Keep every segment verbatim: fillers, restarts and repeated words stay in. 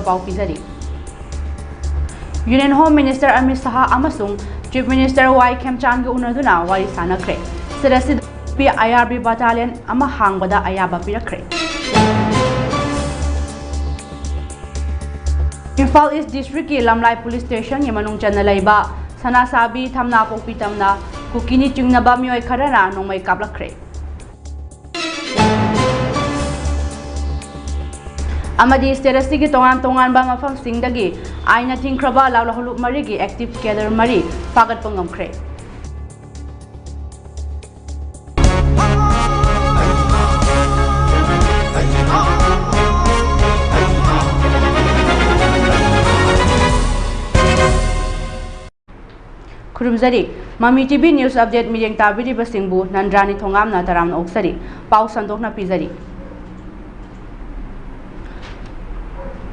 ꯄꯥꯎ ꯄꯤꯖꯔꯤ꯫ Union Home Minister Amit ꯁꯍꯥ ꯑꯃꯁꯨꯡ Chief Minister ꯋꯥꯏ ꯈꯦꯝꯆꯥꯟꯒ ꯎꯅꯗꯨꯅ ꯋꯥꯔꯤ ꯁꯥꯟꯅꯈ꯭ꯔꯦ꯫ ꯁꯤꯠ ꯑꯁꯤꯗ ꯅꯨꯄꯤ I R B battalion ꯑꯃ ꯍꯥꯡꯕꯗ ꯑꯌꯥꯕ ꯄꯤꯔꯛꯈ꯭ꯔꯦ꯫ ꯏꯝꯐꯥꯜ East District ꯀꯤ ꯂꯝꯂꯥꯏ Police Station ꯒꯤ ꯃꯅꯨꯡ ꯆꯟꯅ ꯂꯩꯕ ꯁꯅꯥꯁꯥꯕꯤ, ꯊꯝꯅꯥꯄꯣꯛꯄꯤ ꯇꯝꯅ ꯀꯨꯀꯤꯅꯤ ꯆꯤꯡꯅꯕ ꯃꯤꯑꯣꯏ ꯈꯔꯅ ꯅꯣꯡꯃꯩ ꯀꯥꯞꯂꯛꯈ꯭ꯔꯦ꯫ ꯑꯃꯗꯤ state ꯑꯁꯤꯒꯤ ꯇꯣꯉꯥꯟ ꯇꯣꯉꯥꯟꯕ ꯃꯐꯝꯁꯤꯡꯗꯒꯤ ꯑꯥꯏꯟꯅ ꯊꯤꯡꯈ꯭ꯔꯕ ꯂꯥꯎꯂꯍꯧꯂꯨꯞ ꯃꯔꯤꯒꯤ active cadre ꯃꯔꯤ ꯐꯥꯒꯠꯄ ꯉꯝꯈ꯭ꯔꯦ꯫ ꯈꯨꯔꯨꯝꯖꯔꯤ꯫ ꯃꯃꯤ T V News Update ꯃꯤꯠꯌꯦꯡ ꯇꯥꯕꯤꯔꯤꯕꯁꯤꯡꯕꯨ ꯅꯟꯗ꯭ꯔꯥꯅꯤ ꯊꯣꯉꯥꯝꯅ ꯇꯔꯥꯝꯅ ꯑꯣꯛꯆꯔꯤ꯫ ꯄꯥꯎ ꯁꯟꯗꯣꯛꯅ ꯄꯤꯖꯔꯤ꯫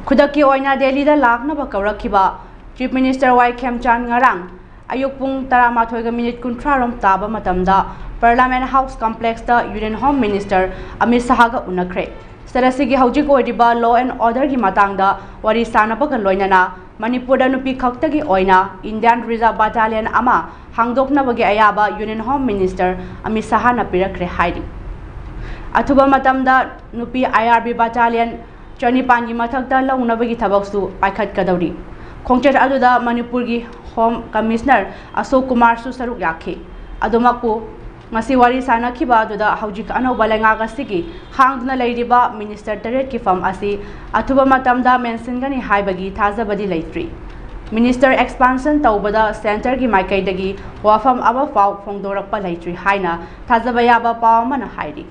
ꯈꯨꯗꯛꯀꯤ ꯑꯣꯏꯅ ꯗꯦꯜꯂꯤꯗ ꯂꯥꯛꯅꯕ ꯀꯧꯔꯛꯈꯤꯕ Chief Minister ꯋꯥꯏ ꯈꯦꯝꯆꯥꯟ ꯉꯔꯥꯡ ꯑꯌꯨꯛ ꯄꯨꯡ ꯇꯔꯥꯃꯥꯊꯣꯏꯒ minute ꯀꯨꯟꯊ꯭ꯔꯥ ꯔꯣꯝ ꯇꯥꯕ ꯃꯇꯝꯗ Parliament House Complex ꯇ Union Home Minister Amit ꯁꯍꯥꯒ ꯎꯅꯈ꯭ꯔꯦ꯫ State ꯑꯁꯤꯒꯤ ꯍꯧꯖꯤꯛ ꯑꯣꯏꯔꯤꯕ law and order ꯒꯤ ꯃꯇꯥꯡꯗ ꯋꯥꯔꯤ ꯁꯥꯅꯕꯒ ꯂꯣꯏꯅꯅ ꯃꯅꯤꯄꯨꯔꯗ ꯅꯨꯄꯤ ꯈꯛꯇꯒꯤ ꯑꯣꯏꯅ Indian Reserve Battalion ꯑꯃ ꯍꯥꯡꯗꯣꯛꯅꯕꯒꯤ ꯑꯌꯥꯕ Union Home Minister ꯑꯃꯤꯠ ꯁꯍꯥꯅ ꯄꯤꯔꯛꯈ꯭ꯔꯦ ꯍꯥꯏꯔꯤ꯫ ꯑꯊꯨꯕ ꯃꯇꯝꯗ ꯅꯨꯄꯤ I R B battalion ꯆꯅꯤꯄꯥꯟꯒꯤ ꯃꯊꯛꯇ ꯂꯧꯅꯕꯒꯤ ꯊꯕꯛꯁꯨ ꯄꯥꯏꯈꯠꯀꯗꯧꯔꯤ꯫ ꯈꯣꯡꯆꯠ ꯑꯗꯨꯗ ꯃꯅꯤꯄꯨꯔꯒꯤ Home Commissioner ꯑꯁꯣꯛ ꯀꯨꯃꯥꯔꯁꯨ ꯁꯔꯨꯛ ꯌꯥꯈꯤ꯫ ꯑꯗꯨꯃꯛꯄꯨ ꯉꯁꯤ ꯋꯥꯔꯤ ꯁꯥꯅꯈꯤꯕ ꯑꯗꯨꯗ ꯍꯧꯖꯤꯛ ꯑꯅꯧꯕ ꯂꯩꯉꯥꯛ ꯑꯁꯤꯒꯤ ꯍꯥꯡꯗꯨꯅ ꯂꯩꯔꯤꯕ Minister ꯇꯔꯦꯠꯀꯤ ꯐꯝ ꯑꯁꯤ ꯑꯊꯨꯕ ꯃꯇꯝꯗ ꯃꯦꯟꯁꯤꯟꯒꯅꯤ ꯍꯥꯏꯕꯒꯤ ꯊꯥꯖꯕꯗꯤ ꯂꯩꯇ꯭ꯔꯤ꯫ Minister expansion ꯇꯧꯕꯗ Centre ꯒꯤ ꯃꯥꯏꯀꯩꯗꯒꯤ ꯋꯥꯐꯝ ꯑꯃꯐꯥꯎ ꯐꯣꯡꯗꯣꯔꯛꯄ ꯂꯩꯇ꯭ꯔꯤ ꯍꯥꯏꯅ ꯊꯥꯖꯕ ꯌꯥꯕ ꯄꯥꯎ ꯑꯃꯅ ꯍꯥꯏꯔꯤ꯫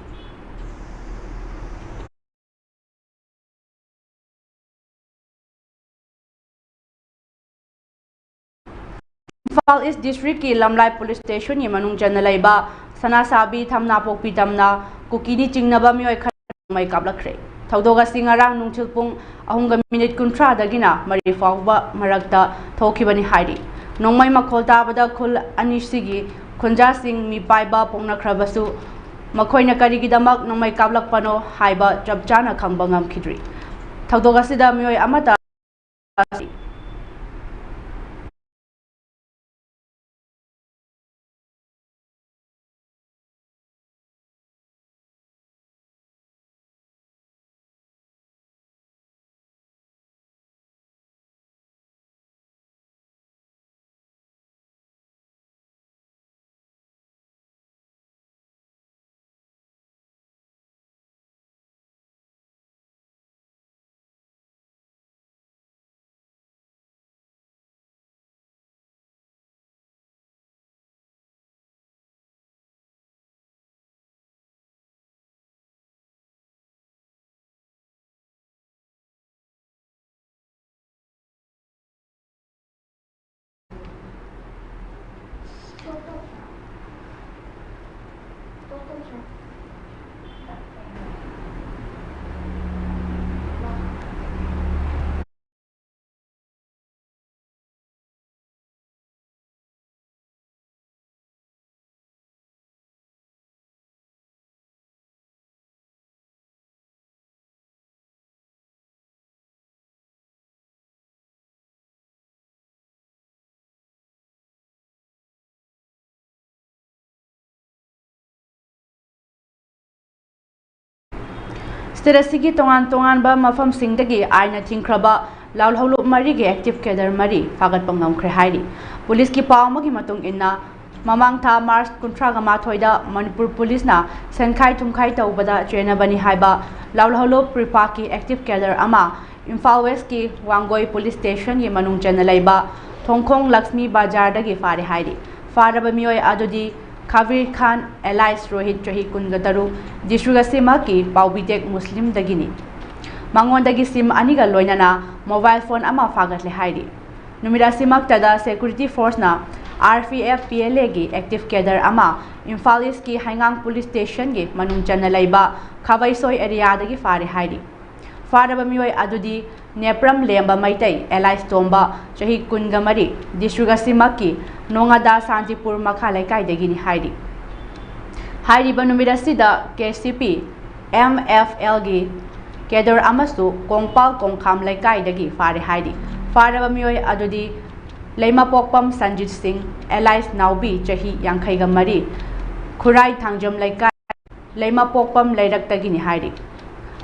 ꯏꯝꯐꯥꯜ East District ꯀꯤ ꯂꯝꯂꯥꯏ Police Station ꯒꯤ ꯃꯅꯨꯡ ꯆꯟꯅ ꯂꯩꯕ ꯁꯅꯥꯁꯥꯕꯤ, ꯊꯝꯅꯥꯄꯣꯛꯄꯤ ꯇꯝꯅ ꯀꯨꯀꯤꯅꯤ ꯆꯤꯡꯅꯕ ꯃꯤꯑꯣꯏ ꯈꯔ ꯅꯣꯡꯃꯩ ꯀꯥꯞꯂꯛꯈ꯭ꯔꯦ꯫ ꯊꯧꯗꯣꯛ ꯑꯁꯤ ꯉꯔꯥꯡ ꯅꯨꯡꯊꯤꯜ ꯄꯨꯡ ꯑꯍꯨꯝꯒ minute ꯀꯨꯟꯊ꯭ꯔꯥꯗꯒꯤꯅ ꯃꯔꯤ ꯐꯥꯎꯕ ꯃꯔꯛꯇ ꯊꯣꯛꯈꯤꯕꯅꯤ ꯍꯥꯏꯔꯤ꯫ ꯅꯣꯡꯃꯩ ꯃꯈꯣꯜ ꯇꯥꯕꯗ ꯈꯨꯜ ꯑꯅꯤꯁꯤꯒꯤ ꯈꯨꯟꯖꯥꯁꯤꯡ ꯃꯤꯄꯥꯏꯕ ꯄꯣꯛꯅꯈ꯭ꯔꯕꯁꯨ, ꯃꯈꯣꯏꯅ ꯀꯔꯤꯒꯤꯗꯃꯛ ꯅꯣꯡꯃꯩ ꯀꯥꯞꯂꯛꯄꯅꯣ ꯍꯥꯏꯕ ꯆꯞ ꯆꯥꯅ ꯈꯪꯕ ꯉꯝꯈꯤꯗ꯭ꯔꯤ꯫ ꯊꯧꯗꯣꯛ ꯑꯁꯤꯗ ꯃꯤꯑꯣꯏ ꯑꯃꯠꯇ ꯁ꯭ꯇꯦꯠ ꯑꯁꯤꯒꯤ ꯇꯣꯉꯥꯟ ꯇꯣꯉꯥꯟꯕ ꯃꯐꯝꯁꯤꯡꯗꯒꯤ ꯑꯥꯏꯟꯅ ꯊꯤꯡꯈ꯭ꯔꯕ ꯂꯥꯎꯍꯧꯂꯨꯞ ꯃꯔꯤꯒꯤ ꯑꯦꯛꯇꯤꯚ ꯀꯦꯗꯔ ꯃꯔꯤ ꯐꯥꯒꯠꯄ ꯉꯝꯈ꯭ꯔꯦ ꯍꯥꯏꯔꯤ꯫ ꯄꯨꯂꯤꯁꯀꯤ ꯄꯥꯎ ꯑꯃꯒꯤ ꯃꯇꯨꯡ ꯏꯟꯅ, ꯃꯃꯥꯡ ꯊꯥ ꯃꯥꯔꯆ ꯀꯨꯟꯊ꯭ꯔꯥꯒ ꯃꯥꯊꯣꯏꯗ ꯃꯅꯤꯄꯨꯔ ꯄꯨꯂꯤꯁꯅ ꯁꯦꯟꯈꯥꯏ ꯊꯨꯝꯈꯥꯏ ꯇꯧꯕꯗ ꯆꯦꯟꯅꯕꯅꯤ ꯍꯥꯏꯕ ꯂꯥꯎꯍꯧꯂꯨꯞ ꯔꯤꯄꯥꯛꯀꯤ ꯑꯦꯛꯇꯤꯚ ꯀꯦꯗꯔ ꯑꯃ ꯏꯝꯐꯥꯜ ꯋꯦꯁꯀꯤ ꯋꯥꯡꯒꯣꯏ ꯄꯨꯂꯤꯁ ꯁ꯭ꯇꯦꯁꯟꯒꯤ ꯃꯅꯨꯡ ꯆꯟꯅ ꯂꯩꯕ ꯊꯣꯡꯈꯣꯡ ꯂꯛꯁꯃꯤ ꯕꯖꯥꯔꯗꯒꯤ ꯐꯥꯔꯦ ꯍꯥꯏꯔꯤ꯫ ꯐꯥꯔꯕ ꯃꯤꯑꯣꯏ ꯑꯗꯨꯗꯤ ꯈꯕꯤꯔ ꯈꯥꯟ alias ꯔꯣꯍꯤꯠ, ꯆꯍꯤ ꯀꯨꯟꯒ ꯇꯔꯨꯛ, ꯗꯤꯁꯇ꯭ꯔꯤꯛ ꯑꯁꯤꯃꯛꯀꯤ ꯄꯥꯎꯕꯤꯇꯦꯛ ꯃꯨꯁꯂꯤꯝꯗꯒꯤꯅꯤ꯫ ꯃꯉꯣꯟꯗꯒꯤ ꯁꯤꯝ ꯑꯅꯤꯒ ꯂꯣꯏꯅꯅ ꯃꯣꯕꯥꯏꯜ ꯐꯣꯟ ꯑꯃ ꯐꯥꯒꯠꯂꯦ ꯍꯥꯏꯔꯤ꯫ ꯅꯨꯃꯤꯠ ꯑꯁꯤꯃꯛꯇꯗ ꯁꯦꯀ꯭ꯌꯨꯔꯤꯇꯤ ꯐꯣꯔꯁꯅ R P F P L ꯑꯦꯒꯤ ꯑꯦꯛꯇꯤꯚ ꯀꯦꯗꯔ ꯑꯃ ꯏꯝꯐꯥꯜ ꯏꯁꯀꯤ ꯍꯩꯉꯥꯡ ꯄꯨꯂꯤꯁ ꯁ꯭ꯇꯦꯁꯟꯒꯤ ꯃꯅꯨꯡ ꯆꯟꯅ ꯂꯩꯕ ꯈꯥꯕꯩꯁꯣꯏ ꯑꯦꯔꯤꯌꯥꯗꯒꯤ ꯐꯥꯔꯦ ꯍꯥꯏꯔꯤ꯫ ꯐꯥꯔꯕ ꯃꯤꯑꯣꯏ ꯑꯗꯨꯗꯤ ꯅꯦꯄ꯭ꯔꯝ ꯂꯦꯝꯕ ꯃꯩꯇꯩ alias ꯇꯣꯝꯕ, ꯆꯍꯤ ꯀꯨꯟꯒ ꯃꯔꯤ, ꯗꯤꯁꯇ꯭ꯔꯤꯛ ꯑꯁꯤꯃꯛꯀꯤ ꯅꯣꯉꯥꯗꯥ ꯁꯥꯟꯇꯤꯄꯨꯔ ꯃꯈꯥ ꯂꯩꯀꯥꯏꯗꯒꯤꯅꯤ ꯍꯥꯏꯔꯤ꯫ ꯍꯥꯏꯔꯤꯕ ꯅꯨꯃꯤꯠ ꯑꯁꯤꯗ K C P M F ꯑꯦꯜꯒꯤ cadre ꯑꯃꯁꯨ ꯀꯣꯡꯄꯥꯜ ꯀꯣꯡꯈꯥꯝ ꯂꯩꯀꯥꯏꯗꯒꯤ ꯐꯥꯔꯦ ꯍꯥꯏꯔꯤ꯫ ꯐꯥꯔꯕ ꯃꯤꯑꯣꯏ ꯑꯗꯨꯗꯤ ꯂꯩꯃꯄꯣꯛꯄꯝ ꯁꯟꯖꯤꯠ ꯁꯤꯡ, alias ꯅꯥꯎꯕꯤ, ꯆꯍꯤ ꯌꯥꯡꯈꯩꯒ ꯃꯔꯤ, ꯈꯨꯔꯥꯏ ꯊꯥꯡꯖꯝ ꯂꯩꯀꯥꯏ, ꯂꯩꯃꯄꯣꯛꯄꯝ ꯂꯩꯔꯛꯇꯒꯤꯅꯤ ꯍꯥꯏꯔꯤ꯫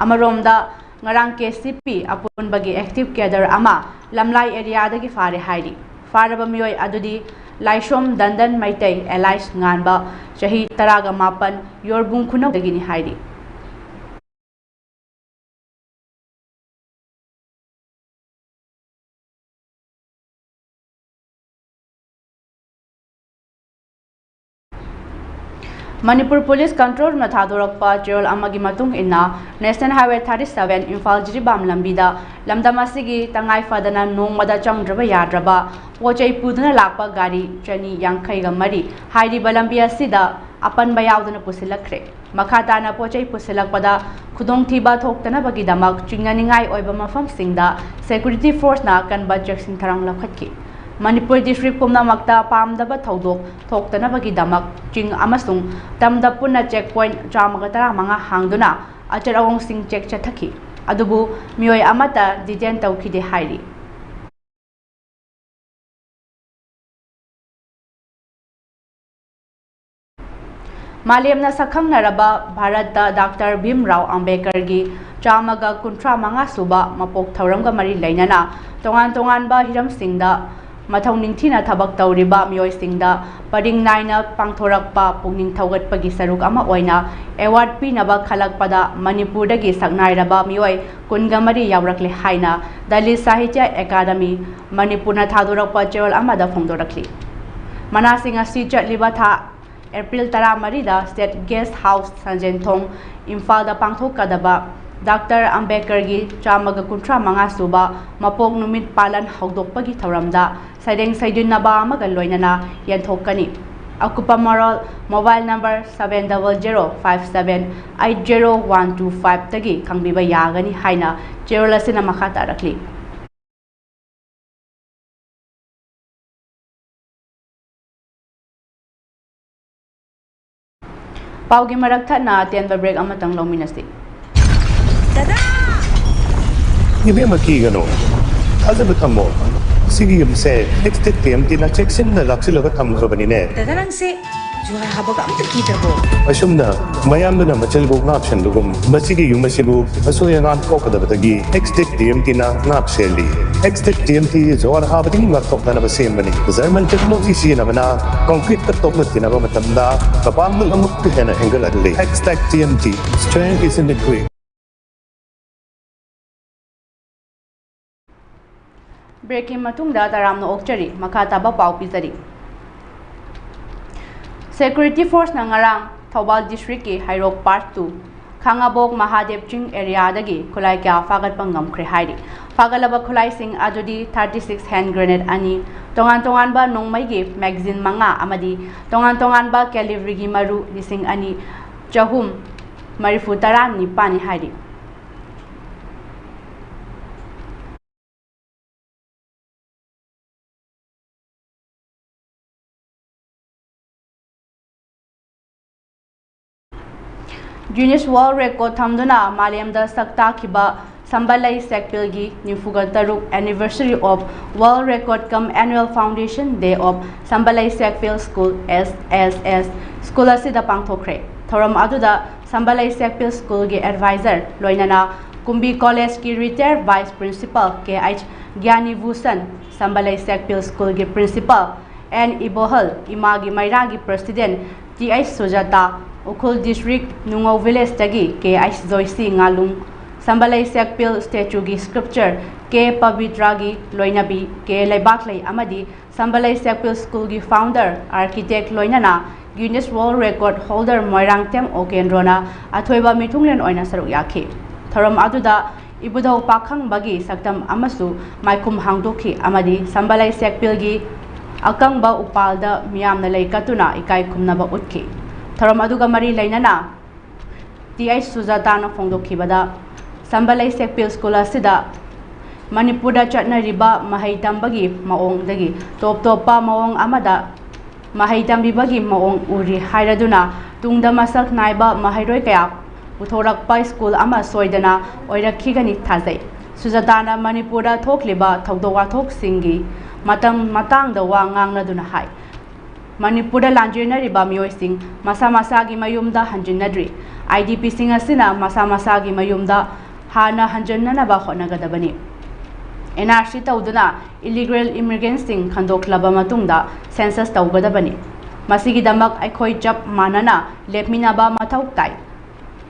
ꯑꯃꯔꯣꯝꯗ, ꯉꯔꯥꯡ KCP ꯑꯄꯨꯟꯕꯒꯤ active cadre ꯑꯃ ꯂꯝꯂꯥꯏ areaꯗꯒꯤ ꯐꯥꯔꯦ ꯍꯥꯏꯔꯤ꯫ ꯐꯥꯔꯕ ꯃꯤꯑꯣꯏ ꯑꯗꯨꯗꯤ ꯂꯥꯏꯁ꯭ꯔꯣꯝ ꯗꯟꯗꯟ ꯃꯩꯇꯩ, alias ꯉꯥꯟꯕ, ꯆꯍꯤ ꯇꯔꯥꯒ ꯃꯥꯄꯟ, ꯌꯣꯔꯕꯨꯡ ꯈꯨꯅꯧꯗꯒꯤꯅꯤ ꯍꯥꯏꯔꯤ꯫ ꯃꯅꯤꯄꯨꯔ ꯄꯨꯂꯤꯁ ꯀꯟꯇ꯭ꯔꯣꯜꯅ ꯊꯥꯗꯣꯔꯛꯄ ꯆꯦꯔꯣꯜ ꯑꯃꯒꯤ ꯃꯇꯨꯡ ꯏꯟꯅ, National Highway thirty seven Imphal Jiribam ꯂꯝꯕꯤꯗ ꯂꯝꯗꯝ ꯑꯁꯤꯒꯤ ꯇꯉꯥꯏ ꯐꯗꯅ ꯅꯣꯡꯃꯗ ꯆꯪꯗ꯭ꯔꯕ ꯌꯥꯗ꯭ꯔꯕ ꯄꯣꯠ ꯆꯩ ꯄꯨꯗꯨꯅ ꯂꯥꯛꯄ ꯒꯥꯔꯤ ꯆꯅꯤ ꯌꯥꯡꯈꯩꯒ ꯃꯔꯤ ꯍꯥꯏꯔꯤꯕ ꯂꯝꯕꯤ ꯑꯁꯤꯗ ꯑꯄꯟꯕ ꯌꯥꯎꯗꯅ ꯄꯨꯁꯤꯜꯂꯛꯈ꯭ꯔꯦ꯫ ꯃꯈꯥ ꯇꯥꯅ ꯄꯣꯠ ꯆꯩ ꯄꯨꯁꯤꯜꯂꯛꯄꯗ ꯈꯨꯗꯣꯡꯊꯤꯕ ꯊꯣꯛꯇꯅꯕꯒꯤꯗꯃꯛ ꯆꯤꯡꯅꯅꯤꯡꯉꯥꯏ ꯑꯣꯏꯕ ꯃꯐꯝꯁꯤꯡꯗ security forceꯅ ꯑꯀꯟꯕ ꯆꯦꯛꯁꯤꯟ ꯊꯧꯔꯥꯡ ꯂꯧꯈꯠꯈꯤ꯫ ꯃꯅꯤꯄꯨꯔ district ꯄꯨꯝꯅꯃꯛꯇ ꯄꯥꯝꯗꯕ ꯊꯧꯗꯣꯛ ꯊꯣꯛꯇꯅꯕꯒꯤꯗꯃꯛ ꯆꯤꯡ ꯑꯃꯁꯨꯡ ꯇꯝꯗ ꯄꯨꯟꯅ check point ꯆꯥꯝꯃꯒ ꯇꯔꯥꯃꯉꯥ ꯍꯥꯡꯗꯨꯅ ꯑꯆꯠ ꯑꯋꯣꯡꯁꯤꯡ check ꯆꯠꯊꯈꯤ꯫ ꯑꯗꯨꯕꯨ ꯃꯤꯑꯣꯏ ꯑꯃꯠꯇ detain ꯇꯧꯈꯤꯗꯦ ꯍꯥꯏꯔꯤ꯫ ꯃꯥꯂꯦꯝꯅ ꯁꯛꯈꯪꯅꯔꯕ ꯚꯥꯔꯠꯇ ꯗꯥꯛꯇꯔ ꯚꯤꯝꯔꯥꯎ ꯑꯝꯕꯦꯗꯀꯔꯒꯤ ꯆꯥꯝꯃꯒ ꯀꯨꯟꯊ꯭ꯔꯥ ꯃꯉꯥ ꯁꯨꯕ ꯃꯄꯣꯛ ꯊꯧꯔꯝꯒ ꯃꯔꯤ ꯂꯩꯅꯅ ꯇꯣꯉꯥꯟ ꯇꯣꯉꯥꯟꯕ ꯍꯤꯔꯝꯁꯤꯡꯗ ꯃꯊꯧ ꯅꯤꯡꯊꯤꯅ ꯊꯕꯛ ꯇꯧꯔꯤꯕ ꯃꯤꯑꯣꯏꯁꯤꯡꯗ ꯄꯔꯤꯡ ꯅꯥꯏꯅ ꯄꯥꯡꯊꯣꯔꯛꯄ ꯄꯨꯛꯅꯤꯡ ꯊꯧꯒꯠꯄꯒꯤ ꯁꯔꯨꯛ ꯑꯃ ꯑꯣꯏꯅ award ꯄꯤꯅꯕ ꯈꯜꯂꯛꯄꯗ ꯃꯅꯤꯄꯨꯔꯗꯒꯤ ꯁꯛꯅꯥꯏꯔꯕ ꯃꯤꯑꯣꯏ ꯀꯨꯟꯒ ꯃꯔꯤ ꯌꯥꯎꯔꯛꯂꯦ ꯍꯥꯏꯅ ꯗꯂꯤꯠ ꯁꯥꯍꯤꯇ꯭ꯌ ꯑꯦꯀꯥꯗꯃꯤ ꯃꯅꯤꯄꯨꯔꯅ ꯊꯥꯗꯣꯔꯛꯄ ꯆꯦꯔꯣꯜ ꯑꯃꯗ ꯐꯣꯡꯗꯣꯔꯛꯂꯤ꯫ ꯃꯅꯥꯁꯤꯡ ꯑꯁꯤ ꯆꯠꯂꯤꯕ ꯊꯥ ꯑꯦꯄ꯭ꯔꯤꯜ ꯇꯔꯥꯃꯔꯤꯗ State Guest House ꯁꯟꯖꯦꯟꯊꯣꯡ, ꯏꯝꯐꯥꯜꯗ ꯄꯥꯡꯊꯣꯛꯀꯗꯕ ꯗꯥꯛꯇꯔ ꯑꯝꯕꯦꯗꯀꯔꯒꯤ ꯆꯥꯝꯃꯒ ꯀꯨꯟꯊ꯭ꯔꯥ ꯃꯉꯥ ꯁꯨꯕ ꯃꯄꯣꯛ ꯅꯨꯃꯤꯠ ꯄꯥꯂꯟ ꯍꯧꯗꯣꯛꯄꯒꯤ ꯊꯧꯔꯝꯗ ꯁꯩꯔꯦꯡ ꯁꯩꯗꯤꯟꯅꯕ ꯑꯃꯒ ꯂꯣꯏꯅꯅ ꯌꯦꯟꯊꯣꯛꯀꯅꯤ꯫ ꯑꯀꯨꯞꯄ ꯃꯔꯣꯜ mobile number seven double zero five seven eight zero one two five ꯇꯒꯤ ꯈꯪꯕꯤꯕ ꯌꯥꯒꯅꯤ ꯍꯥꯏꯅ ꯆꯦꯔꯣꯜ ꯑꯁꯤꯅ ꯃꯈꯥ ꯇꯥꯔꯛꯂꯤ꯫ ꯄꯥꯎꯒꯤ ꯃꯔꯛ ꯊꯠꯅ ꯑꯇꯦꯟꯕ break ꯑꯃꯇꯪ ꯂꯧꯃꯤꯟꯅꯁꯤ꯫ ꯇꯗꯥ! ꯏꯕꯦꯝꯃ, ꯀꯤꯒꯅꯨ, ꯊꯥꯖꯕ ꯊꯝꯃꯣ꯫ ꯁꯤꯒꯤ ꯌꯨꯝꯁꯦ ꯑꯦꯛꯁꯇꯦꯛ ꯇꯤ ꯑꯦꯝ ꯇꯤꯅ ꯆꯦꯛꯁꯤꯟꯅ ꯂꯥꯛꯁꯤꯜꯂꯒ ꯊꯝꯈ꯭ꯔꯕꯅꯤꯅꯦ꯫ ꯗꯗꯥ, ꯅꯪꯁꯦ ꯖꯨꯍꯥꯔ ꯍꯥꯕꯒ ꯑꯝꯇ ꯀꯤꯗ꯭ꯔꯕꯣ? ꯑꯁꯨꯝꯅ ꯃꯌꯥꯝꯗꯨꯅ ꯃꯆꯤꯜꯕꯨ ꯉꯥꯛꯁꯦꯟꯕꯒꯨꯝ, ꯃꯁꯤꯒꯤ ꯌꯨꯝ ꯑꯁꯤꯕꯨ ꯑꯁꯣꯏ ꯑꯉꯥꯝ ꯊꯣꯛꯀꯗꯕꯗꯒꯤ ꯑꯦꯛꯁꯇꯦꯛ ꯇꯤ ꯑꯦꯝ ꯇꯤꯅ ꯉꯥꯛ ꯁꯦꯜꯂꯤ꯫ ꯑꯦꯛꯁꯇꯦꯛ ꯇꯤ ꯑꯦꯝ ꯇꯤ ꯖꯨꯍꯥꯔ ꯍꯥꯕꯗꯒꯤ ꯉꯥꯛꯊꯣꯛꯅꯅꯕ ꯁꯦꯝꯕꯅꯤ꯫ ꯖꯔꯃꯟ ꯇꯦꯛꯅꯣꯂꯣꯖꯤ ꯁꯤꯖꯤꯟꯅꯕꯅ ꯀꯪꯀ꯭ꯔꯤꯠꯇ ꯇꯣꯛꯅ ꯊꯤꯅꯕ ꯃꯇꯝꯗ ꯃꯄꯥꯡꯒꯜ ꯑꯃꯨꯛꯀ ꯍꯦꯟꯅ ꯍꯦꯟꯒꯠꯍꯜꯂꯤ꯫ Extech T M T, strength is in the grit꯫ ꯕ꯭ꯔꯦꯛꯀꯤ ꯃꯇꯨꯡꯗ ꯇꯔꯥꯝꯅ ꯑꯣꯛꯆꯔꯤ꯫ ꯃꯈꯥ ꯇꯥꯕ ꯄꯥꯎ ꯄꯤꯖꯔꯤ꯫ ꯁꯦꯀ꯭ꯌꯨꯔꯤꯇꯤ ꯐꯣꯔꯁꯅ ꯉꯔꯥꯡ ꯊꯧꯕꯥꯜ ꯗꯤꯁꯇ꯭ꯔꯤꯛꯀꯤ ꯍꯩꯔꯣꯛ ꯄꯥꯔꯠ ꯇꯨ, ꯈꯥꯉꯕꯣꯛ ꯃꯍꯥꯗꯦꯕ ꯆꯤꯡ ꯑꯦꯔꯤꯌꯥꯗꯒꯤ ꯈꯨꯠꯂꯥꯏ ꯀꯌꯥ ꯐꯥꯒꯠꯄ ꯉꯝꯈ꯭ꯔꯦ ꯍꯥꯏꯔꯤ꯫ ꯐꯥꯒꯠꯂꯕ ꯈꯨꯠꯂꯥꯏꯁꯤꯡ ꯑꯗꯨꯗꯤ ꯊꯥꯔꯇꯤ ꯁꯤꯛꯁ ꯍꯦꯟ ꯒ꯭ꯔꯦꯅꯦꯗ ꯑꯅꯤ, ꯇꯣꯉꯥꯟ ꯇꯣꯉꯥꯟꯕ ꯅꯣꯡꯃꯩꯒꯤ ꯃꯦꯒꯥꯖꯤꯟ ꯃꯉꯥ ꯑꯃꯗꯤ ꯇꯣꯉꯥꯟ ꯇꯣꯉꯥꯟꯕ ꯀꯦꯂꯤꯕꯔꯤꯒꯤ ꯃꯔꯨ ꯂꯤꯁꯤꯡ ꯑꯅꯤ ꯆꯍꯨꯝ ꯃꯔꯤꯐꯨ ꯇꯔꯥ ꯅꯤꯄꯥꯟꯅꯤ ꯍꯥꯏꯔꯤ꯫ Guinness World Record ꯊꯝꯗꯨꯅ ꯃꯥꯂꯦꯝꯗ ꯁꯛ ꯇꯥꯛꯈꯤꯕ ꯁꯝꯕꯂꯩ ꯁꯦꯛꯄꯤꯜꯒꯤ ꯅꯤꯐꯨꯒ ꯇꯔꯨꯛ Anniversary of World Record cum Annual Foundation Day of Sambalei Sekpil school, S S S, school ꯑꯁꯤꯗ ꯄꯥꯡꯊꯣꯛꯈ꯭ꯔꯦ꯫ ꯊꯧꯔꯝ ꯑꯗꯨꯗ ꯁꯝꯕꯂꯩ ꯁꯦꯛꯄꯤꯜ ꯁ꯭ꯀꯨꯜꯒꯤ ꯑꯦꯗꯚꯥꯏꯖꯔ, ꯂꯣꯏꯅꯅ ꯀꯨꯝꯕꯤ ꯀꯣꯂꯦꯖꯀꯤ retired vice principal K H Gyanibhushan, Sambalei Sekpil ꯁ꯭ꯀꯨꯜꯒꯤ ꯄ꯭ꯔꯤꯟꯁꯤꯄꯥꯜ ꯑꯦꯟ ꯏꯕꯣꯍꯜ, ꯏꯃꯥꯒꯤ ꯃꯩꯔꯥꯒꯤ president T H Sujata, Ukhrul district ꯅꯨꯡꯉꯧ ꯚꯤꯂꯦꯖꯇꯒꯤ ꯀꯦ ꯑꯩꯆ ꯖꯣꯏꯁꯤ ꯉꯥꯂꯨꯡ, ꯁꯝꯕꯂꯩ ꯁꯦꯛꯄꯤꯜ ꯁ꯭ꯇꯦꯆꯨꯒꯤ ꯁ꯭ꯀꯜꯞꯆꯔ ꯀꯦ ꯄꯕꯤꯇ꯭ꯔꯥꯒꯤ ꯂꯣꯏꯅꯕꯤ ꯀꯦ ꯂꯩꯕꯥꯛꯂꯩ ꯑꯃꯗꯤ ꯁꯝꯕꯂꯩ ꯁꯦꯛꯄꯤꯜ ꯁ꯭ꯀꯨꯜꯒꯤ ꯐꯥꯎꯟꯗꯔ, ꯑꯥꯔꯀꯤꯇꯦꯛ, ꯂꯣꯏꯅꯅ Guinness World Record holder Moirangthem ꯑꯣꯀꯦꯟꯗ꯭ꯔꯣꯅ ꯑꯊꯣꯏꯕ ꯃꯤꯊꯨꯡꯂꯦꯟ ꯑꯣꯏꯅ ꯁꯔꯨꯛ ꯌꯥꯈꯤ꯫ ꯊꯧꯔꯝ ꯑꯗꯨꯗ ꯏꯕꯨꯙꯧ ꯄꯥꯈꯪꯕꯒꯤ ꯁꯛꯇꯝ ꯑꯃꯁꯨ ꯃꯥꯏꯈꯨꯝ ꯍꯥꯡꯗꯣꯛꯈꯤ ꯑꯃꯗꯤ ꯁꯝꯕꯂꯩ ꯁꯦꯛꯄꯤꯜꯒꯤ ꯑꯀꯪꯕ ꯎꯄꯥꯜꯗ ꯃꯤꯌꯥꯝꯅ ꯂꯩ ꯀꯠꯇꯨꯅ ꯏꯀꯥꯏ ꯈꯨꯝꯅꯕ ꯎꯠꯈꯤ꯫ ꯊꯧꯔꯝ ꯑꯗꯨꯒ ꯃꯔꯤ ꯂꯩꯅꯅ ꯇꯤ ꯑꯩꯆ ꯁꯨꯖꯥꯇꯥꯅ ꯐꯣꯡꯗꯣꯛꯈꯤꯕꯗ, ꯁꯝꯕꯂꯩ ꯁꯦꯛꯄꯤꯜ ꯁ꯭ꯀꯨꯜ ꯑꯁꯤꯗ ꯃꯅꯤꯄꯨꯔꯗ ꯆꯠꯅꯔꯤꯕ ꯃꯍꯩ ꯇꯝꯕꯒꯤ ꯃꯑꯣꯡꯗꯒꯤ ꯇꯣꯞ ꯇꯣꯞꯄ ꯃꯑꯣꯡ ꯑꯃꯗ ꯃꯍꯩ ꯇꯝꯕꯤꯕꯒꯤ ꯃꯑꯣꯡ ꯎꯔꯤ ꯍꯥꯏꯔꯗꯨꯅ, ꯇꯨꯡꯗ ꯃꯁꯛ ꯅꯥꯏꯕ ꯃꯍꯩꯔꯣꯏ ꯀꯌꯥ ꯄꯨꯊꯣꯔꯛꯄ ꯁ꯭ꯀꯨꯜ ꯑꯃ ꯁꯣꯏꯗꯅ ꯑꯣꯏꯔꯛꯈꯤꯒꯅꯤ ꯊꯥꯖꯩ꯫ ꯁꯨꯖꯥꯇꯥꯅ ꯃꯅꯤꯄꯨꯔꯗ ꯊꯣꯛꯂꯤꯕ ꯊꯧꯗꯣꯛ ꯋꯥꯊꯣꯛꯁꯤꯡꯒꯤ ꯃꯇꯝ ꯃꯇꯥꯡꯗ ꯋꯥ ꯉꯥꯡꯂꯗꯨꯅ ꯍꯥꯏ, ꯃꯅꯤꯄꯨꯔꯗ ꯂꯥꯟꯖꯦꯟꯅꯔꯤꯕ ꯃꯤꯑꯣꯏꯁꯤꯡ ꯃꯁꯥ ꯃꯁꯥꯒꯤ ꯃꯌꯨꯝꯗ ꯍꯟꯖꯤꯟꯅꯗ꯭ꯔꯤ꯫ ꯑꯥꯏ ꯗꯤ ꯄꯤꯁꯤꯡ ꯑꯁꯤꯅ ꯃꯁꯥ ꯃꯁꯥꯒꯤ ꯃꯌꯨꯝꯗ ꯍꯥꯟꯅ ꯍꯟꯖꯤꯟꯅꯅꯕ ꯍꯣꯠꯅꯒꯗꯕꯅꯤ꯫ ꯑꯦꯟ ꯑꯥꯔ ꯁꯤ ꯇꯧꯗꯨꯅ ꯏꯂꯤꯒꯦꯜ ꯏꯃꯤꯒ꯭ꯔꯦꯟꯁꯤꯡ ꯈꯟꯗꯣꯛꯂꯕ ꯃꯇꯨꯡꯗ ꯁꯦꯟꯁꯁ ꯇꯧꯒꯗꯕꯅꯤ꯫ ꯃꯁꯤꯒꯤꯗꯃꯛ ꯑꯩꯈꯣꯏ ꯆꯞ ꯃꯥꯟꯅꯅ ꯂꯦꯞꯃꯤꯟꯅꯕ ꯃꯊꯧ ꯇꯥꯏ꯫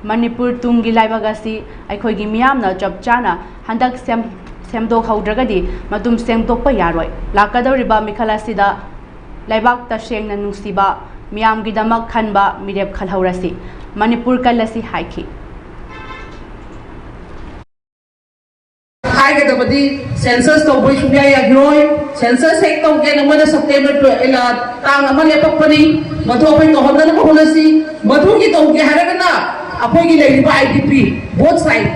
ꯃꯅꯤꯄꯨꯔ ꯇꯨꯡꯒꯤ ꯂꯩꯕꯥꯛ ꯑꯁꯤ ꯑꯩꯈꯣꯏꯒꯤ ꯃꯤꯌꯥꯝꯅ ꯆꯞ ꯆꯥꯅ ꯍꯟꯗꯛ ꯁꯦꯝ-, ꯁꯦꯝꯗꯣꯛꯍꯧꯗ꯭ꯔꯒꯗꯤ ꯃꯇꯨꯡ ꯁꯦꯝꯗꯣꯛꯄ ꯌꯥꯔꯣꯏ꯫ ꯂꯥꯛꯀꯗꯧꯔꯤꯕ ꯃꯤꯈꯜ ꯑꯁꯤꯗ ꯂꯩꯕꯥꯛ ꯇꯁꯦꯡꯅ ꯅꯨꯡꯁꯤꯕ, ꯃꯤꯌꯥꯝꯒꯤꯗꯃꯛ ꯈꯟꯕ ꯃꯤꯔꯦꯞ ꯈꯜꯍꯧꯔꯁꯤ꯫ ꯃꯅꯤꯄꯨꯔ ꯀꯜꯂꯁꯤ ꯍꯥꯏꯈꯤ꯫ ꯍꯥꯏꯒꯗꯕꯗꯤ ꯁꯦꯟꯁꯁ ꯇꯧꯕꯩ ꯁꯨꯡꯌꯥ ꯌꯥꯈꯤꯔꯣꯏ꯫ ꯁꯦꯟꯁꯁ ꯍꯦꯛ ꯇꯧꯒꯦꯅ ꯃꯣꯏꯅ ꯁꯦꯞꯇꯦꯝꯕꯔ ꯇꯨ-, ꯑꯦ, ꯂꯥ-, ꯇꯥꯡ ꯑꯃ ꯂꯦꯞꯄꯛꯄꯅꯤ꯫ ꯃꯗꯨ ꯑꯩꯈꯣꯏ ꯇꯧꯍꯟꯗꯅꯕ ꯍꯣꯠꯅꯁꯤ꯫ ꯃꯗꯨꯒꯤ ꯇꯧꯒꯦ ꯍꯥꯏꯔꯒꯅ ꯑꯩꯈꯣꯏꯒꯤ ꯂꯩꯔꯤꯕ I D P, boat side,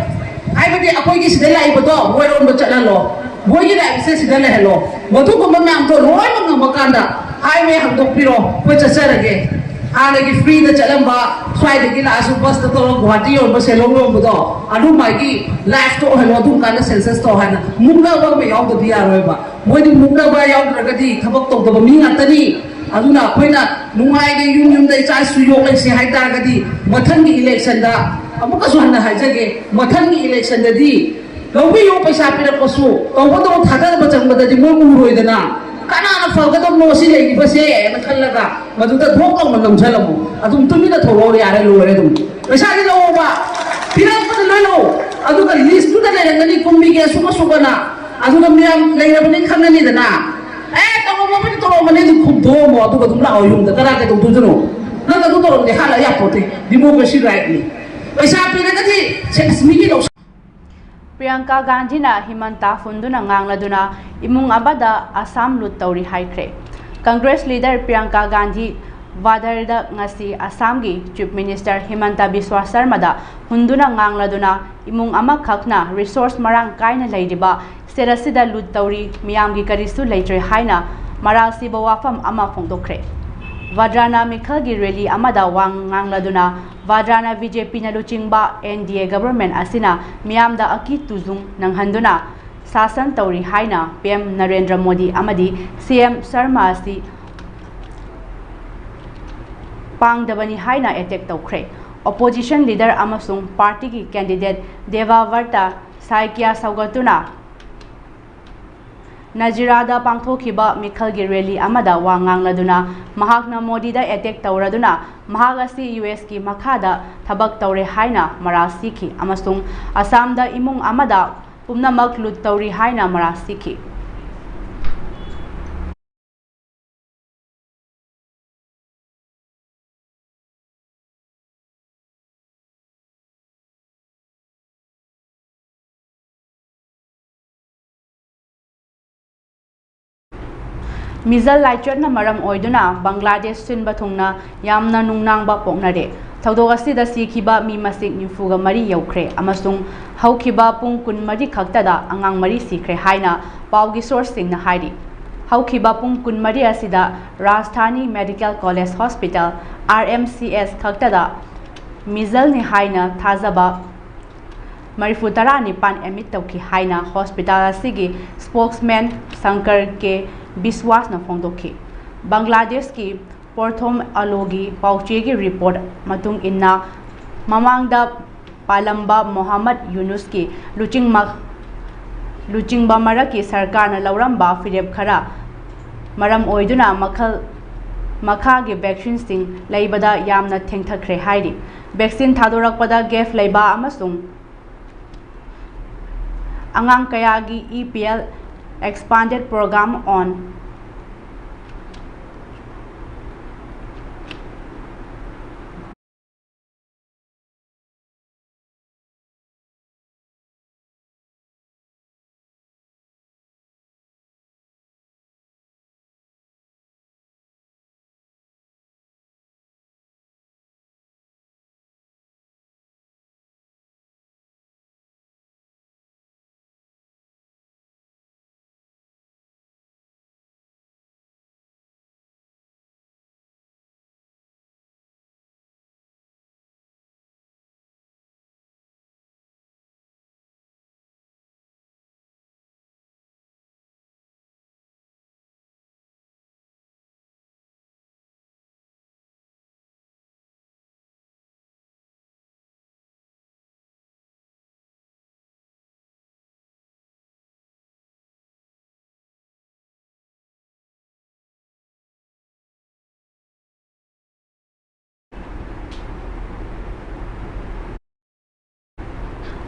ꯍꯥꯏꯕꯗꯤ ꯑꯩꯈꯣꯏꯒꯤ ꯁꯤꯗ ꯂꯥꯛꯏꯕꯗꯣ ꯃꯣꯏꯔꯣꯝꯗ ꯆꯠꯍꯜꯂꯣ, ꯃꯣꯏꯒꯤ ꯂꯥꯛꯏꯕꯁꯦ ꯁꯤꯗ ꯂꯩꯍꯜꯂꯣ꯫ ꯃꯗꯨꯒꯨꯝꯕ ꯃꯌꯥꯝꯗꯣ ꯂꯣꯏꯅꯃꯛ ꯉꯝꯃꯀꯥꯟꯗ ꯍꯥꯏꯋꯦ ꯍꯥꯡꯗꯣꯛꯄꯤꯔꯣ, ꯑꯩꯈꯣꯏ ꯆꯠꯆꯔꯒꯦ꯫ ꯍꯥꯟꯅꯒꯤ ꯐ꯭ꯔꯤꯗ ꯆꯠꯂꯝꯕ, ꯁ꯭ꯋꯥꯏꯗꯒꯤ ꯂꯥꯛꯑꯁꯨ ꯕꯁꯇ ꯇꯧꯔꯒ ꯒꯨꯍꯥꯇꯤ ꯌꯧꯔꯝꯕ, ꯁꯦꯂꯣꯡ ꯌꯧꯔꯝꯕꯗꯣ, ꯑꯗꯨꯃꯥꯏꯒꯤ ꯂꯥꯏꯐꯇꯣ ꯑꯣꯏꯍꯜꯂꯣ꯫ ꯑꯗꯨꯝ ꯀꯥꯟꯗ ꯁꯦꯟꯁꯁꯇꯣ ꯍꯥꯏꯅ ꯃꯨꯛꯅꯕ ꯑꯃ ꯌꯥꯎꯗꯕꯗꯤ ꯌꯥꯔꯣꯏꯕ꯫ ꯃꯣꯏꯗꯤ ꯃꯨꯛꯅꯕ ꯌꯥꯎꯗ꯭ꯔꯒꯗꯤ ꯊꯕꯛ ꯇꯧꯗꯕ ꯃꯤ ꯉꯥꯛꯇꯅꯤ꯫ ꯑꯗꯨꯅ ꯑꯩꯈꯣꯏꯅ ꯅꯨꯡꯉꯥꯏꯅ ꯌꯨꯝ ꯌꯨꯝꯗ ꯏꯆꯥ ꯏꯁꯨ ꯌꯣꯛ ꯂꯩꯁꯦ ꯍꯥꯏ ꯇꯥꯔꯒꯗꯤ, ꯃꯊꯪꯒꯤ ꯏꯂꯦꯛꯁꯟꯗ, ꯑꯃꯨꯛꯀꯁꯨ ꯍꯟꯅ ꯍꯥꯏꯖꯒꯦ, ꯃꯊꯪꯒꯤ ꯏꯂꯦꯛꯁꯟꯗꯗꯤ ꯂꯧꯕꯤꯌꯨ, ꯄꯩꯁꯥ ꯄꯤꯔꯛꯄꯁꯨ, ꯇꯧꯕꯇꯕꯨ ꯊꯥꯗꯕ ꯆꯪꯕꯗꯗꯤ ꯃꯣꯏ ꯎꯔꯣꯏꯗꯅ꯫ ꯀꯅꯥꯅ ꯐꯒꯗꯕꯅꯣ ꯁꯤ ꯂꯩꯔꯤꯕꯁꯦ ꯍꯥꯏꯅ ꯈꯜꯂꯒ ꯃꯗꯨꯗ ꯙꯣꯛ ꯂꯥꯎꯅ ꯅꯝꯁꯤꯜꯂꯝꯃꯨ꯫ ꯑꯗꯨꯝ ꯇꯨꯃꯤꯟꯅ ꯊꯣꯛꯂꯛꯑꯣ, ꯌꯥꯔꯦ, ꯂꯣꯏꯔꯦ꯫ ꯑꯗꯨꯝ ꯄꯩꯁꯥꯗꯤ ꯂꯧꯑꯣꯕ, ꯄꯤꯔꯛꯄꯗ ꯂꯣꯏ ꯂꯧ꯫ ꯑꯗꯨꯒ ꯂꯤꯁꯇꯨꯗ ꯂꯩꯔꯝꯒꯅꯤ ꯀꯨꯝꯕꯤꯒꯦ ꯑꯁꯨꯛ ꯑꯁꯨꯛ ꯑꯅ꯫ ꯑꯗꯨꯒ ꯃꯌꯥꯝ ꯂꯩꯔꯕꯅꯤ ꯈꯪꯉꯅꯤꯗꯅ꯫ ꯑꯦ, ꯇꯧꯔꯝꯃꯕꯅꯤ, ꯇꯧꯔꯝꯃꯅꯤ, ꯑꯗꯨ ꯈꯨꯝꯗꯣꯛꯑꯝꯃꯣ, ꯑꯗꯨꯒ ꯑꯗꯨꯝ ꯂꯥꯛꯑꯣ ꯌꯨꯝꯗ꯫ ꯀꯅꯥ ꯀꯩꯗꯧꯗꯣꯏꯗꯅꯣ? ꯅꯪ ꯑꯗꯨ ꯇꯧꯔꯝꯗꯦ ꯍꯥꯠꯂ ꯌꯥꯄꯣꯠꯇꯦ꯫ ꯗꯤꯃꯣꯀ꯭ꯔꯦꯁꯤ ꯔꯥꯏꯠꯅꯤ꯫ ꯄꯩꯁꯥ ꯄꯤꯔꯒꯗꯤ ꯁꯦꯁ ꯃꯤꯒꯤ ꯂꯧꯁ- ꯄ꯭ꯔꯤꯌꯥꯡꯀꯥ ꯒꯥꯟꯙꯤꯅ ꯍꯤꯃꯟꯇ ꯍꯨꯟꯗꯨꯅ ꯉꯥꯡꯂꯗꯨꯅ ꯏꯃꯨꯡ ꯑꯃꯗ ꯑꯁꯥꯝ ꯂꯨꯠ ꯇꯧꯔꯤ ꯍꯥꯏꯈ꯭ꯔꯦ꯫ ꯀꯪꯒ꯭ꯔꯦꯁ ꯂꯤꯗꯔ ꯄ꯭ꯔꯤꯌꯥꯡꯀꯥ ꯒꯥꯟꯙꯤ ꯒ꯭ꯋꯥꯗꯔꯗ ꯉꯁꯤ ꯑꯁꯥꯝꯒꯤ ꯆꯤꯐ ꯃꯤꯅꯤꯁꯇꯔ ꯍꯤꯃꯟꯇ ꯕꯤꯁ꯭ꯋꯥ ꯁꯔꯃꯗ ꯍꯨꯟꯗꯨꯅ ꯉꯥꯡꯂꯗꯨꯅ ꯏꯃꯨꯡ ꯑꯃꯈꯛꯅ ꯔꯤꯁꯣꯔꯁ ꯃꯔꯥꯡ ꯀꯥꯏꯅ ꯂꯩꯔꯤꯕ ꯁ꯭ꯇꯦꯠ ꯑꯁꯤꯗ ꯂꯨꯠ ꯇꯧꯔꯤ, ꯃꯤꯌꯥꯝꯒꯤ ꯀꯔꯤꯁꯨ ꯂꯩꯇ꯭ꯔꯦ ꯍꯥꯏꯅ ꯃꯔꯥꯜ ꯁꯤꯕ ꯋꯥꯐꯝ ꯑꯃ ꯐꯣꯡꯗꯣꯛꯈ꯭ꯔꯦ꯫ ꯋꯥꯗ꯭ꯔꯥꯅ ꯃꯤꯈꯜꯒꯤ ꯔꯦꯂꯤ ꯑꯃꯗ ꯋꯥ ꯉꯥꯡꯂꯗꯨꯅ ꯚꯥꯗ꯭ꯔꯥꯅ ꯕꯤ ꯖꯦ ꯄꯤꯅ ꯂꯨꯆꯤꯡꯕ ꯑꯦꯟ ꯗꯤ ꯑꯦ ꯒꯚꯔꯟꯃꯦꯟꯠ ꯑꯁꯤꯅ ꯃꯤꯌꯥꯝꯗ ꯑꯀꯤ ꯇꯨꯖꯨꯡ ꯅꯪꯍꯟꯗꯨꯅ ꯁꯥꯁꯟ ꯇꯧꯔꯤ ꯍꯥꯏꯅ ꯄꯤ ꯑꯦꯝ ꯅꯔꯦꯟꯗ꯭ꯔ ꯃꯣꯗꯤ ꯑꯃꯗꯤ ꯁꯤ ꯑꯦꯝ ꯁꯔꯃ ꯑꯁꯤ ꯄꯥꯡꯗꯕꯅꯤ ꯍꯥꯏꯅ ꯑꯦꯇꯦꯛ ꯇꯧꯈ꯭ꯔꯦ꯫ ꯑꯣꯄꯣꯖꯤꯁꯟ ꯂꯤꯗꯔ ꯑꯃꯁꯨꯡ ꯄꯥꯔꯇꯤꯒꯤ ꯀꯦꯟꯗꯤꯗꯦꯠ ꯗꯦꯕꯥꯕ꯭ꯔꯇ ꯁꯥꯏꯀ꯭ꯌꯥ ꯁꯧꯒꯠꯇꯨꯅ ꯅꯖꯤꯔꯥꯗ ꯄꯥꯡꯊꯣꯛꯈꯤꯕ ꯃꯤꯈꯜꯒꯤ ꯔꯦꯂꯤ ꯑꯃꯗ ꯋꯥ ꯉꯥꯡꯂꯗꯨꯅ ꯃꯍꯥꯛꯅ ꯃꯣꯗꯤꯗ ꯑꯦꯇꯦꯛ ꯇꯧꯔꯗꯨꯅ ꯃꯍꯥꯛ ꯑꯁꯤ ꯌꯨ ꯑꯦꯁꯀꯤ ꯃꯈꯥꯗ ꯊꯕꯛ ꯇꯧꯔꯦ ꯍꯥꯏꯅ ꯃꯔꯥꯜ ꯁꯤꯈꯤ ꯑꯃꯁꯨꯡ ꯑꯁꯥꯝꯗ ꯏꯃꯨꯡ ꯑꯃꯗ ꯄꯨꯝꯅꯃꯛ ꯂꯨꯠ ꯇꯧꯔꯤ ꯍꯥꯏꯅ ꯃꯔꯥꯜ ꯁꯤꯈꯤ꯫ ꯃꯤꯖꯜ ꯂꯥꯏꯆꯠꯅ ꯃꯔꯝ ꯑꯣꯏꯗꯨꯅ ꯕꯪꯒ꯭ꯂꯥꯗꯦꯁ ꯁꯤꯟꯕ ꯊꯨꯡꯅ ꯌꯥꯝꯅ ꯅꯨꯡꯅꯥꯡꯕ ꯄꯣꯛꯅꯔꯦ꯫ ꯊꯧꯗꯣꯛ ꯑꯁꯤꯗ ꯁꯤꯈꯤꯕ ꯃꯤ ꯃꯁꯤꯡ ꯅꯤꯐꯨꯒ ꯃꯔꯤ ꯌꯧꯈ꯭ꯔꯦ ꯑꯃꯁꯨꯡ ꯍꯧꯈꯤꯕ ꯄꯨꯡ ꯀꯨꯟꯃꯔꯤ ꯈꯛꯇꯗ ꯑꯉꯥꯡ ꯃꯔꯤ ꯁꯤꯈ꯭ꯔꯦ ꯍꯥꯏꯅ ꯄꯥꯎꯒꯤ ꯁꯣꯔꯁꯁꯤꯡꯅ ꯍꯥꯏꯔꯤ꯫ ꯍꯧꯈꯤꯕ ꯄꯨꯡ ꯀꯨꯟꯃꯔꯤ ꯑꯁꯤꯗ Rajdhani medical college hospital, R M C S, ꯈꯛꯇꯗ ꯃꯤꯖꯜꯅꯤ ꯍꯥꯏꯅ ꯊꯥꯖꯕ ꯃꯔꯤꯐꯨ ꯇꯔꯥꯅꯤꯄꯥꯟ ꯑꯦꯗꯃꯤꯠ ꯇꯧꯈꯤ ꯍꯥꯏꯅ ꯍꯣꯁꯄꯤꯇꯥꯜ ꯑꯁꯤꯒꯤ ꯁ꯭ꯄꯣꯛꯁꯃꯦꯟ ꯁꯪꯀꯔ ꯀꯦ ꯕꯤꯁꯋꯥꯁꯅ ꯐꯣꯡꯗꯣꯛꯈꯤ꯫ ꯕꯪꯒ꯭ꯂꯥꯗꯦꯁꯀꯤ ꯄ꯭ꯔꯊꯣꯝ ꯑꯂꯣꯒꯤ ꯄꯥꯎꯆꯦꯒꯤ ꯔꯤꯄꯣꯔꯠ ꯃꯇꯨꯡ ꯏꯟꯅ, ꯃꯃꯥꯡꯗ ꯄꯥꯜꯂꯝꯕ ꯃꯣꯍꯝꯃꯗ ꯌꯨꯅꯨꯁꯀꯤ ꯂꯨꯆꯤꯡꯃꯛ-, ꯂꯨꯆꯤꯡꯕ ꯃꯔꯛꯀꯤ ꯁꯔꯀꯥꯔꯅ ꯂꯧꯔꯝꯕ ꯐꯤꯔꯦꯞ ꯈꯔ ꯃꯔꯝ ꯑꯣꯏꯗꯨꯅ ꯃꯈꯜ, ꯃꯈꯥꯒꯤ ꯚꯦꯛꯁꯤꯟꯁꯤꯡ ꯂꯩꯕꯗ ꯌꯥꯝꯅ ꯊꯦꯡꯊꯈ꯭ꯔꯦ ꯍꯥꯏꯔꯤ꯫ ꯚꯦꯛꯁꯤꯟ ꯊꯥꯗꯣꯔꯛꯄꯗ ꯒꯦꯞ ꯂꯩꯕ ꯑꯃꯁꯨꯡ ꯑꯉꯥꯡ ꯀꯌꯥꯒꯤ E P L Expanded Program on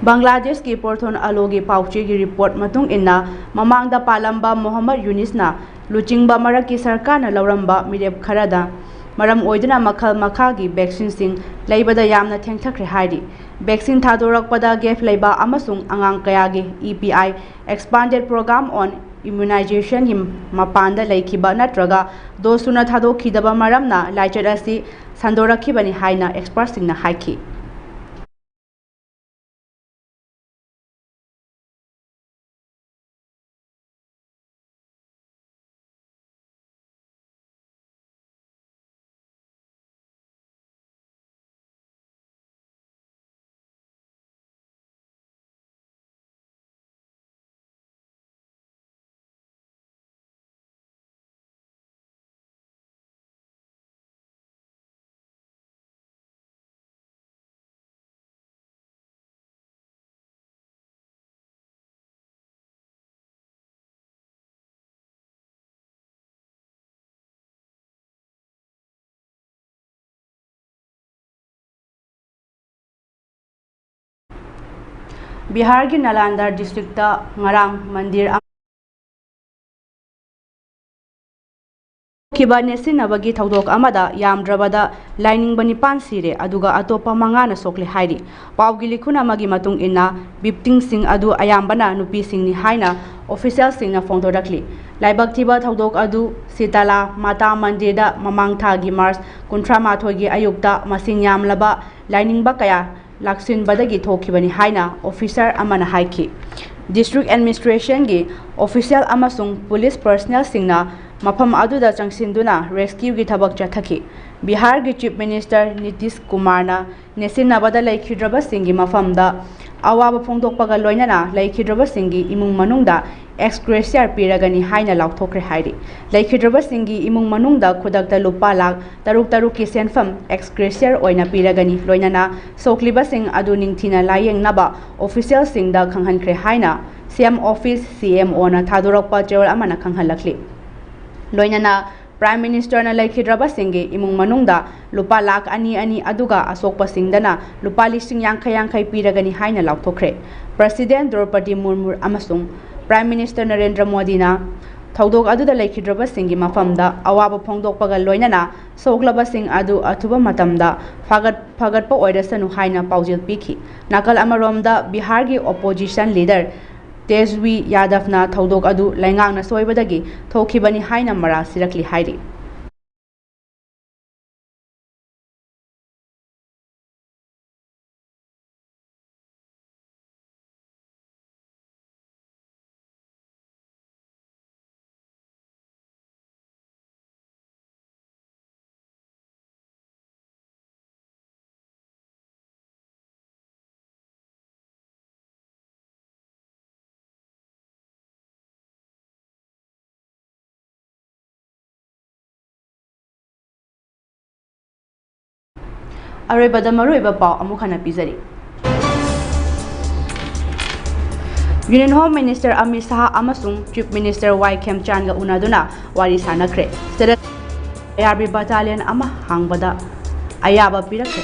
ꯕꯪꯒ꯭ꯂꯥꯗꯦꯁꯀꯤ ꯄꯣꯔꯊꯣꯟ ꯑꯂꯣꯒꯤ ꯄꯥꯎꯆꯦꯒꯤ ꯔꯤꯄꯣꯔꯠ ꯃꯇꯨꯡ ꯏꯟꯅ, ꯃꯃꯥꯡꯗ ꯄꯥꯜꯂꯝꯕ ꯃꯣꯍꯝꯃꯗ ꯌꯨꯅꯤꯁꯅ ꯂꯨꯆꯤꯡꯕ ꯃꯔꯛꯀꯤ ꯁꯔꯀꯥꯔꯅ ꯂꯧꯔꯝꯕ ꯃꯤꯔꯦꯞ ꯈꯔꯗ ꯃꯔꯝ ꯑꯣꯏꯗꯨꯅ ꯃꯈꯜ ꯃꯈꯥꯒꯤ ꯚꯦꯛꯁꯤꯟꯁꯤꯡ ꯂꯩꯕꯗ ꯌꯥꯝꯅ ꯊꯦꯡꯊꯈ꯭ꯔꯦ ꯍꯥꯏꯔꯤ꯫ ꯚꯦꯛꯁꯤꯟ ꯊꯥꯗꯣꯔꯛꯄꯗ ꯒꯦꯞ ꯂꯩꯕ ꯑꯃꯁꯨꯡ ꯑꯉꯥꯡ ꯀꯌꯥꯒꯤ E P I, Expanded Program on Immunization, ꯒꯤ ꯃꯄꯥꯟꯗ ꯂꯩꯈꯤꯕ ꯅꯠꯇ꯭ꯔꯒ ꯗꯣꯁ ꯁꯨꯅ ꯊꯥꯗꯣꯛꯈꯤꯗꯕ ꯃꯔꯝꯅ ꯂꯥꯏꯆꯠ ꯑꯁꯤ ꯁꯟꯗꯣꯔꯛꯈꯤꯕꯅꯤ ꯍꯥꯏꯅ ꯑꯦꯛꯁꯄꯔꯠꯁꯤꯡꯅ ꯍꯥꯏꯈꯤ꯫ ꯕꯤꯍꯥꯔꯒꯤ ꯅꯥꯂꯟꯗꯥ ꯗꯤꯁꯇ꯭ꯔꯤꯛꯇ ꯉꯔꯥꯡ ꯃꯟꯗꯤꯔ ꯑꯃ ꯊꯣꯛꯈꯤꯕ ꯅꯦꯠꯁꯤꯟꯅꯕꯒꯤ ꯊꯧꯗꯣꯛ ꯑꯃꯗ ꯌꯥꯝꯗ꯭ꯔꯕꯗ ꯂꯥꯏꯅꯤꯡꯕ ꯅꯤꯄꯥꯟ ꯁꯤꯔꯦ, ꯑꯗꯨꯒ ꯑꯇꯣꯞꯄ ꯃꯉꯥꯅ ꯁꯣꯛꯂꯦ ꯍꯥꯏꯔꯤ꯫ ꯄꯥꯎꯒꯤ ꯂꯤꯈꯨꯟ ꯑꯃꯒꯤ ꯃꯇꯨꯡ ꯏꯟꯅ, ꯚꯤꯛꯇꯤꯝꯁꯤꯡ ꯑꯗꯨ ꯑꯌꯥꯝꯕꯅ ꯅꯨꯄꯤꯁꯤꯡꯅꯤ ꯍꯥꯏꯅ ꯑꯣꯐꯤꯁꯤꯌꯦꯜꯁꯤꯡꯅ ꯐꯣꯡꯗꯣꯔꯛꯂꯤ꯫ ꯂꯥꯏꯕꯛ ꯊꯤꯕ ꯊꯧꯗꯣꯛ ꯑꯗꯨ ꯁꯤꯇꯥꯂꯥ ꯃꯥꯇꯥ ꯃꯟꯗꯤꯔꯗ ꯃꯃꯥꯡ ꯊꯥꯒꯤ ꯃꯥꯔꯆ ꯀꯨꯟꯊ꯭ꯔꯥ ꯃꯥꯊꯣꯏꯒꯤ ꯑꯌꯨꯛꯇ ꯃꯁꯤꯡ ꯌꯥꯝꯂꯕ ꯂꯥꯏꯅꯤꯡꯕ ꯀꯌꯥ ꯂꯥꯛꯁꯤꯟꯕꯗꯒꯤ ꯊꯣꯛꯈꯤꯕꯅꯤ ꯍꯥꯏꯅ ꯑꯣꯐꯤꯁꯥꯔ ꯑꯃꯅ ꯍꯥꯏꯈꯤ꯫ ꯗꯤꯁꯇ꯭ꯔꯤꯛ ꯑꯦꯗꯃꯤꯅꯤꯁꯇ꯭ꯔꯦꯁꯟꯒꯤ ꯑꯣꯐꯤꯁꯤꯌꯦꯜ ꯑꯃꯁꯨꯡ ꯄꯨꯂꯤꯁ ꯄꯔꯁꯅꯦꯜꯁꯤꯡꯅ ꯃꯐꯝ ꯑꯗꯨꯗ ꯆꯪꯁꯤꯟꯗꯨꯅ ꯔꯦꯁꯀ꯭ꯌꯨꯒꯤ ꯊꯕꯛ ꯆꯠꯊꯈꯤ꯫ ꯕꯤꯍꯥꯔꯒꯤ ꯆꯤꯐ ꯃꯤꯅꯤꯁꯇꯔ ꯅꯤꯇꯤꯁ ꯀꯨꯃꯥꯔꯅ ꯅꯦꯠꯁꯤꯟꯅꯕꯗ ꯂꯩꯈꯤꯗ꯭ꯔꯕꯁꯤꯡꯒꯤ ꯃꯐꯝꯗ ꯑꯋꯥꯕ ꯐꯣꯡꯗꯣꯛꯄꯒ ꯂꯣꯏꯅꯅ ꯂꯩꯈꯤꯗ꯭ꯔꯕꯁꯤꯡꯒꯤ ꯏꯃꯨꯡ ꯃꯅꯨꯡꯗ ꯑꯦꯛꯁ ꯒ꯭ꯔꯦꯁꯤꯌꯥ ꯄꯤꯔꯒꯅꯤ ꯍꯥꯏꯅ ꯂꯥꯎꯊꯣꯛꯈ꯭ꯔꯦ ꯍꯥꯏꯔꯤ꯫ ꯂꯩꯈꯤꯗ꯭ꯔꯕꯁꯤꯡꯒꯤ ꯏꯃꯨꯡ ꯃꯅꯨꯡꯗ ꯈꯨꯗꯛꯇ ꯂꯨꯄꯥ ꯂꯥꯈ ꯇꯔꯨꯛ ꯇꯔꯨꯛꯀꯤ ꯁꯦꯟꯐꯝ ꯑꯦꯛꯁ ꯒ꯭ꯔꯦꯁꯤꯌꯥ ꯑꯣꯏꯅ ꯄꯤꯔꯒꯅꯤ, ꯂꯣꯏꯅꯅ ꯁꯣꯛꯂꯤꯕꯁꯤꯡ ꯑꯗꯨ ꯅꯤꯡꯊꯤꯅ ꯂꯥꯌꯦꯡꯅꯕ ꯑꯣꯐꯤꯁꯤꯌꯦꯜꯁꯤꯡꯗ ꯈꯪꯍꯟꯈ꯭ꯔꯦ ꯍꯥꯏꯅ ꯁꯤ M office, C M O ꯅ ꯊꯥꯗꯣꯔꯛꯄ ꯆꯦꯔꯣꯜ ꯑꯃꯅ ꯈꯪꯍꯜꯂꯛꯂꯤ꯫ ꯂꯣꯏꯅꯅ Prime Ministerꯅ ꯂꯩꯈꯤꯗ꯭ꯔꯕꯁꯤꯡꯒꯤ ꯏꯃꯨꯡ ꯃꯅꯨꯡꯗ ꯂꯨꯄꯥ ꯂꯥꯈ ꯑꯅꯤ ꯑꯅꯤ ꯑꯗꯨꯒ ꯑꯁꯣꯛꯄꯁꯤꯡꯗꯅ ꯂꯨꯄꯥ ꯂꯤꯁꯤꯡ ꯌꯥꯡꯈꯩ ꯌꯥꯡꯈꯩ ꯄꯤꯔꯒꯅꯤ ꯍꯥꯏꯅ ꯂꯥꯎꯊꯣꯛꯈ꯭ꯔꯦ꯫ President ꯗ꯭ꯔꯧꯄꯗꯤ ꯃꯨꯔꯃꯨ ꯑꯃꯁꯨꯡ Prime Minister ꯅꯔꯦꯟꯗ꯭ꯔ ꯃꯣꯗꯤꯅ ꯊꯧꯗꯣꯛ ꯑꯗꯨꯗ ꯂꯩꯈꯤꯗ꯭ꯔꯕꯁꯤꯡꯒꯤ ꯃꯐꯝꯗ ꯑꯋꯥꯕ ꯐꯣꯡꯗꯣꯛꯄꯒ ꯂꯣꯏꯅꯅ ꯁꯣꯛꯂꯕꯁꯤꯡ ꯑꯗꯨ ꯑꯊꯨꯕ ꯃꯇꯝꯗ ꯐꯒꯠ-, ꯐꯒꯠꯄ ꯑꯣꯏꯔꯁꯅꯨ ꯍꯥꯏꯅ ꯄꯥꯎꯖꯦꯜ ꯄꯤꯈꯤ꯫ ꯅꯥꯀꯜ ꯑꯃꯔꯣꯝꯗ ꯕꯤꯍꯥꯔꯒꯤ opposition leader ꯇꯦꯖꯁ꯭ꯋꯤ ꯌꯥꯗꯚꯅ ꯊꯧꯗꯣꯛ ꯑꯗꯨ ꯂꯩꯉꯥꯛꯅ ꯁꯣꯏꯕꯗꯒꯤ ꯊꯣꯛꯈꯤꯕꯅꯤ ꯍꯥꯏꯅ ꯃꯔꯥꯜ ꯁꯤꯔꯛꯂꯤ ꯍꯥꯏꯔꯤ꯫ ꯑꯔꯣꯏꯕꯗ ꯃꯔꯨꯑꯣꯏꯕ ꯄꯥꯎ ꯑꯃꯨꯛ ꯍꯟꯅ ꯄꯤꯖꯔꯤ꯫ Union Home Minister Amit Shah ꯑꯃꯁꯨꯡ Chief Minister ꯋꯥꯏ ꯈꯦꯝꯆꯥꯟꯒ ꯎꯅꯗꯨꯅ ꯋꯥꯔꯤ ꯁꯥꯅꯈ꯭ꯔꯦ꯫ State ꯑꯥꯏ ꯑꯥꯔ ꯕꯤ battalion ꯑꯃ ꯍꯥꯡꯕꯗ ꯑꯌꯥꯕ ꯄꯤꯔꯛꯈ꯭ꯔꯦ꯫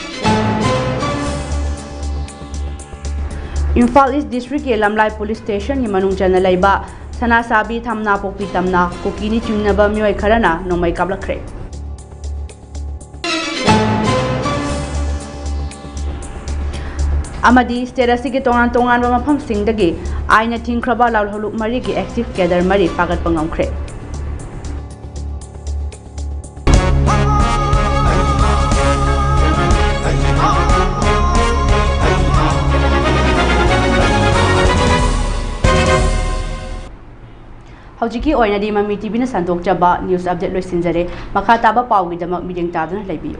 ꯏꯝꯐꯥꯜ East District ꯀꯤ ꯂꯝꯂꯥꯏ Police Station ꯒꯤ ꯃꯅꯨꯡ ꯆꯟꯅ ꯂꯩꯕ ꯁꯅꯥꯁꯥꯕꯤ ꯊꯝꯅꯥꯄꯣꯛꯄꯤ ꯇꯝꯅ ꯀꯨꯀꯤꯅꯤ ꯆꯤꯡꯅꯕ ꯃꯤꯑꯣꯏ ꯈꯔꯅ ꯅꯣꯡꯃꯩ ꯀꯥꯞꯂꯛꯈ꯭ꯔꯦ꯫ ꯑꯃꯗꯤ state ꯑꯁꯤꯒꯤ ꯇꯣꯉꯥꯟ ꯇꯣꯉꯥꯟꯕ ꯃꯐꯝꯁꯤꯡꯗꯒꯤ ꯑꯥꯏꯟꯅ ꯊꯤꯡꯈ꯭ꯔꯕ ꯂꯥꯜꯍꯧꯂꯨꯞ ꯃꯔꯤꯒꯤ active cadre ꯃꯔꯤ ꯐꯥꯒꯠꯄ ꯉꯝꯈ꯭ꯔꯦ꯫ ꯍꯧꯖꯤꯛꯀꯤ ꯑꯣꯏꯅꯗꯤ ꯃꯃꯤ ꯇꯤꯚꯤꯅ ꯁꯟꯗꯣꯛꯆꯕ news update ꯂꯣꯏꯁꯤꯟꯖꯔꯦ꯫ ꯃꯈꯥ ꯇꯥꯕ ꯄꯥꯎꯒꯤꯗꯃꯛ ꯃꯤꯠꯌꯦꯡ ꯇꯥꯗꯨꯅ ꯂꯩꯕꯤꯌꯨ꯫